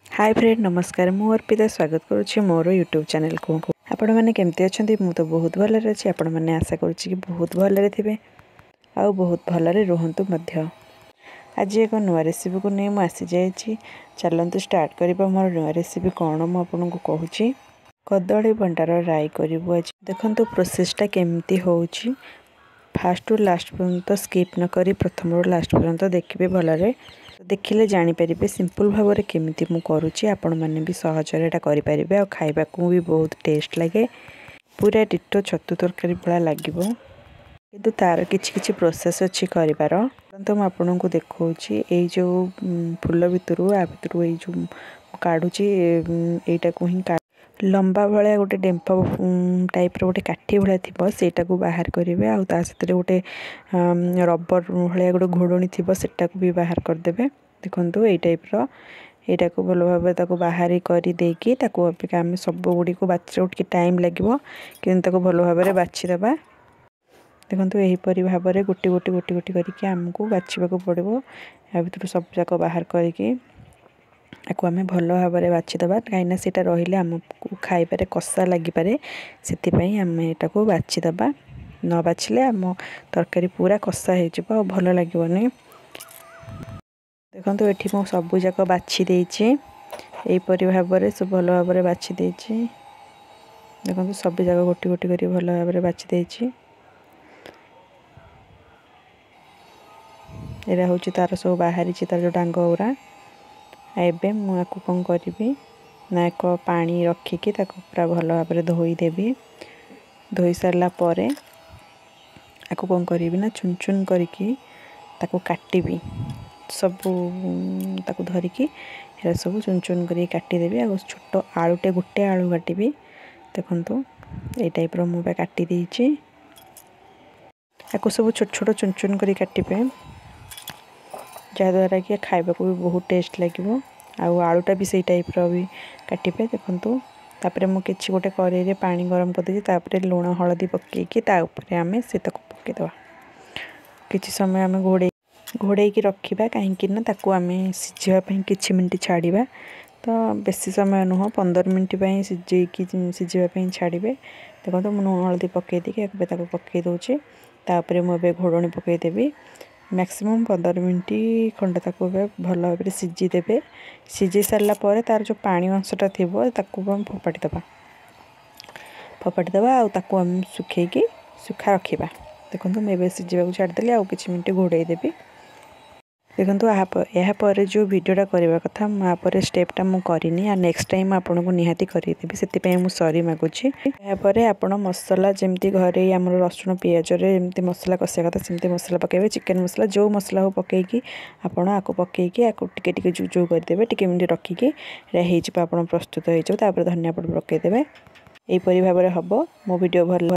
ହାଏ friend, ନମସ୍କାର। ମୁଁ ଅର୍ପିତା, ସ୍ୱାଗତ କରୁଛି ମୋର ୟୁଟ୍ୟୁବ୍ ଚ୍ୟାନେଲକୁ। ଆପଣମାନେ କେମିତି ଅଛନ୍ତି? ମୁଁ ତ ବହୁତ ଭଲରେ ଅଛି। ଆପଣମାନେ ଆଶା କରୁଛି କି ବହୁତ ଭଲରେ ଥିବେ ଆଉ ବହୁତ ଭଲରେ ରୁହନ୍ତୁ ମଧ୍ୟ। ଆଜି ଏକ ନୂଆ ରେସିପିକୁ ନେଇ ମୁଁ ଆସିଯାଇଛି। ଚାଲନ୍ତୁ ଷ୍ଟାର୍ଟ କରିବା। ମୋର ନୂଆ ରେସିପି କ'ଣ ମୁଁ ଆପଣଙ୍କୁ କହୁଛି। କଦଳୀ ଭଣ୍ଡାର ରାଇ କରିବୁ ଆଜି। ଦେଖନ୍ତୁ ପ୍ରୋସେସଟା କେମିତି ହେଉଛି। ଫାଷ୍ଟରୁ ଲାଷ୍ଟ ପର୍ଯ୍ୟନ୍ତ ସ୍କିପ୍ ନ କରି ପ୍ରଥମରୁ ଲାଷ୍ଟ ପର୍ଯ୍ୟନ୍ତ ଦେଖିବେ। ଭଲରେ ଦେଖିଲେ ଜାଣିପାରିବେ ସିମ୍ପଲ୍ ଭାବରେ କେମିତି ମୁଁ କରୁଛି। ଆପଣମାନେ ବି ସହଜରେ ଏଇଟା କରିପାରିବେ ଆଉ ଖାଇବାକୁ ବି ବହୁତ ଟେଷ୍ଟ ଲାଗେ। ପୁରା ଡିଟୋ ଛତୁ ତରକାରୀ ଭଳିଆ ଲାଗିବ, କିନ୍ତୁ ତାର କିଛି କିଛି ପ୍ରୋସେସ୍ ଅଛି କରିବାର। ତ ମୁଁ ଆପଣଙ୍କୁ ଦେଖାଉଛି, ଏଇ ଯେଉଁ ଫୁଲ ଭିତରୁ ଆ ଭିତରୁ ଏଇ ଯେଉଁ କାଢ଼ୁଛି, ଏଇଟାକୁ ହିଁ ଲମ୍ବା ଭଳିଆ ଗୋଟେ ଡେମ୍ଫ ଟାଇପ୍ର ଗୋଟେ କାଠି ଭଳିଆ ଥିବ, ସେଇଟାକୁ ବାହାର କରିବେ। ଆଉ ତା ସେଥିରେ ଗୋଟେ ରବର ଭଳିଆ ଗୋଟେ ଘୋଡ଼ଣୀ ଥିବ, ସେଟାକୁ ବି ବାହାର କରିଦେବେ। ଦେଖନ୍ତୁ ଏଇ ଟାଇପ୍ର ଏଇଟାକୁ ଭଲ ଭାବରେ ତାକୁ ବାହାରି କରିଦେଇକି ତାକୁ ଅପେକ୍ଷା ଆମେ ସବୁ ଗୁଡ଼ିକୁ ବାଛିବାକୁ ଟିକେ ଟାଇମ୍ ଲାଗିବ, କିନ୍ତୁ ତାକୁ ଭଲ ଭାବରେ ବାଛିଦେବା। ଦେଖନ୍ତୁ ଏହିପରି ଭାବରେ ଗୋଟି ଗୋଟି ଗୋଟି ଗୋଟି କରିକି ଆମକୁ ବାଛିବାକୁ ପଡ଼ିବ। ୟା ଭିତରୁ ସବୁ ଯାକ ବାହାର କରିକି ଆକୁ ଆମେ ଭଲ ଭାବରେ ବାଛିଦେବା, କାହିଁକିନା ସେଇଟା ରହିଲେ ଆମକୁ ଖାଇବାରେ କଷା ଲାଗିପାରେ। ସେଥିପାଇଁ ଆମେ ଏଟାକୁ ବାଛିଦେବା। ନ ବାଛିଲେ ଆମ ତରକାରୀ ପୁରା କଷା ହେଇଯିବ ଆଉ ଭଲ ଲାଗିବନି। ଦେଖନ୍ତୁ ଏଠି ମୁଁ ସବୁ ଯାକ ବାଛି ଦେଇଛି। ଏହିପରି ଭାବରେ ସବୁ ଭଲ ଭାବରେ ବାଛି ଦେଇଛି। ଦେଖନ୍ତୁ ସବୁ ଯାକ ଗୋଟି ଗୋଟି କରି ଭଲ ଭାବରେ ବାଛି ଦେଇଛି। ଏଇଟା ହେଉଛି ତାର ସବୁ ବାହାରିଛି ତାର ଯେଉଁ ଡାଙ୍ଗ ଗୁଡ଼ା। ଏବେ ମୁଁ ଆକୁ କ'ଣ କରିବି ନା, ଏକ ପାଣି ରଖିକି ତାକୁ ପୁରା ଭଲ ଭାବରେ ଧୋଇଦେବି। ଧୋଇ ସାରିଲା ପରେ ଆକୁ କ'ଣ କରିବି ନା, ଚୁନ ଚୁନ କରିକି ତାକୁ କାଟିବି। ସବୁ ତାକୁ ଧରିକି ଏରା ସବୁ ଚୁନ ଚୁନ କରିକି କାଟିଦେବି। ଆଉ ଛୋଟ ଆଳୁଟେ, ଗୋଟେ ଆଳୁ କାଟିବି। ଦେଖନ୍ତୁ ଏଇ ଟାଇପ୍ର ମୁଁ ଏବେ କାଟି ଦେଇଛି। ଆକୁ ସବୁ ଛୋଟ ଛୋଟ ଚୁନ ଚୁନ କରି କାଟିବେ, ଯାହାଦ୍ୱାରା କି ଖାଇବାକୁ ବି ବହୁତ ଟେଷ୍ଟ ଲାଗିବ। ଆଉ ଆଳୁଟା ବି ସେଇ ଟାଇପ୍ର ବି କାଟିବେ। ଦେଖନ୍ତୁ ତାପରେ ମୁଁ କିଛି ଗୋଟେ କରେଇରେ ପାଣି ଗରମ କରିଦେଇଛି। ତାପରେ ଲୁଣ ହଳଦୀ ପକାଇକି ତା ଉପରେ ଆମେ ସେ ତାକୁ ପକାଇଦେବା। କିଛି ସମୟ ଆମେ ଘୋଡ଼େଇକି ରଖିବା, କାହିଁକି ନା ତାକୁ ଆମେ ସିଝିବା ପାଇଁ କିଛି ମିନିଟ୍ ଛାଡ଼ିବା। ତ ବେଶୀ ସମୟ ନୁହଁ, 15 ମିନିଟ୍ ପାଇଁ ସିଝେଇକି ସିଝିବା ପାଇଁ ଛାଡ଼ିବେ। ଦେଖନ୍ତୁ ମୁଁ ଲୁଣ ହଳଦୀ ପକାଇ ଦେଇକି ଏବେ ତାକୁ ପକାଇ ଦେଉଛି। ତାପରେ ମୁଁ ଏବେ ଘୋଡ଼ଣୀ ପକାଇଦେବି। ମ୍ୟାକ୍ସିମମ୍ 15 ମିନିଟ୍ ଖଣ୍ଡେ ତାକୁ ଏବେ ଭଲ ଭାବରେ ସିଝି ଦେବେ। ସିଝେଇ ସାରିଲା ପରେ ତାର ଯେଉଁ ପାଣି ଅଂଶଟା ଥିବ ତାକୁ ଆମେ ଫୋପାଡ଼ି ଦେବା, ଫୋପାଡ଼ି ଦେବା ଆଉ ତାକୁ ଆମେ ଶୁଖେଇକି ଶୁଖା ରଖିବା। ଦେଖନ୍ତୁ ମୁଁ ଏବେ ସିଝିବାକୁ ଛାଡ଼ିଦେଲି, ଆଉ କିଛି ମିନିଟ୍ ଘୋଡ଼େଇ ଦେବି। ଦେଖନ୍ତୁ ଏହାପରେ ଯେଉଁ ଭିଡ଼ିଓଟା କରିବା କଥା, ମୁଁ ପରେ ଷ୍ଟେପ୍ଟା ମୁଁ କରିନି, ଆଉ ନେକ୍ସଟ ଟାଇମ୍ ଆପଣଙ୍କୁ ନିହାତି କରିଦେବି, ସେଥିପାଇଁ ମୁଁ ସରି ମାଗୁଛି। ଏହାପରେ ଆପଣ ମସଲା ଯେମିତି ଘରେ ଆମର ରସୁଣ ପିଆଜରେ ଯେମିତି ମସଲା କଷିବା କଥା ସେମିତି ମସଲା ପକାଇବେ। ଚିକେନ୍ ମସଲା ଯେଉଁ ମସଲା ହଉ ପକାଇକି ଆପଣ ଆକୁ ପକାଇକି ଆକୁ ଟିକେ ଟିକେ ଜୁଜୁ କରିଦେବେ। ଟିକେ ମିନିଟ୍ ରଖିକି ଏଇଟା ହେଇଯିବ, ଆପଣ ପ୍ରସ୍ତୁତ ହେଇଯିବ। ତାପରେ ଧନିଆ ପତ୍ର ପକାଇଦେବେ। ଏହିପରି ଭାବରେ ହେବ। ମୋ ଭିଡ଼ିଓ ଭଲ